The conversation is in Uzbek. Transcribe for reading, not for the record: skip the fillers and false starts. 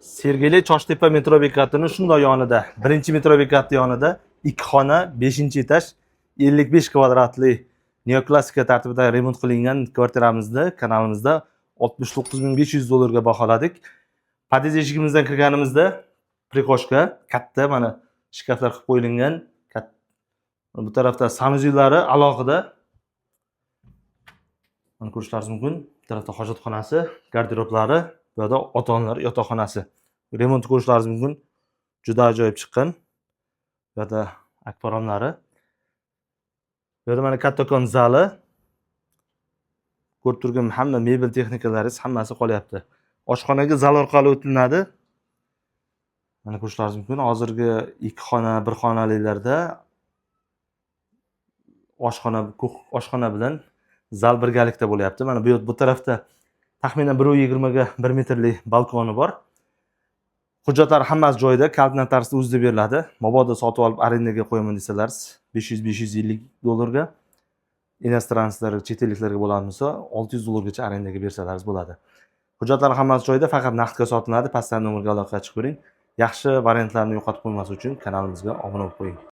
Sergeli Choshtepa metro bekatini shundoq yonida, birinchi metro bekati yonida ikki xona, 5-etaj, 55 kvadratli neoklassika tartibida remont qilingan kvartiramizni kanalimizda 69 500 dollarga baholadik. Podъезд eshigimizdan kirganimizda прихожка katta, mana shkaflar qilib qo'yilgan. Bu tarafda санузел lari alohida. Mana ko'rishlaringiz mumkin. Bu tarafda hojatxonasi, garderoblari, bu yoqda ota-onalar yotoqxonasi. Remontni ko'rishlaringiz mumkin. Juda ajoyib chiqqan. Bu yoqda akvaromlari. Bu yerda mana kattakon zali. Ko'rib turgan hamma mebel texnikalaringiz hammasi qolyapti. Oshxonaga zal orqali o'tilinadi. Mana ko'rishlaringiz mumkin. Hozirgi ikki xona, bir xonalilarda oshxona oshxona bilan zal birgalikda bo'lyapti. Mana bu tarafda taxminan 1,20 ga 1 metrli balkoni bor. Hujjatlar hammasi joyida, kalit notariusda o'zida beriladi. Mabodo sotib olib arendaga qo'yaman desalar, 500-550 dollarga, иностранец lar, chet elliklarga bo'lgan bo'lsa, 600 dollargacha arendaga bersalaringiz bo'ladi. Hujjatlar hammasi joyida, faqat naqdga sotiladi. Pastdan nomerga aloqa chiqib ko'ring. Yaxshi variantlarni yo'qotib qo'ymas uchun kanalimizga obuna bo'lib qo'ying.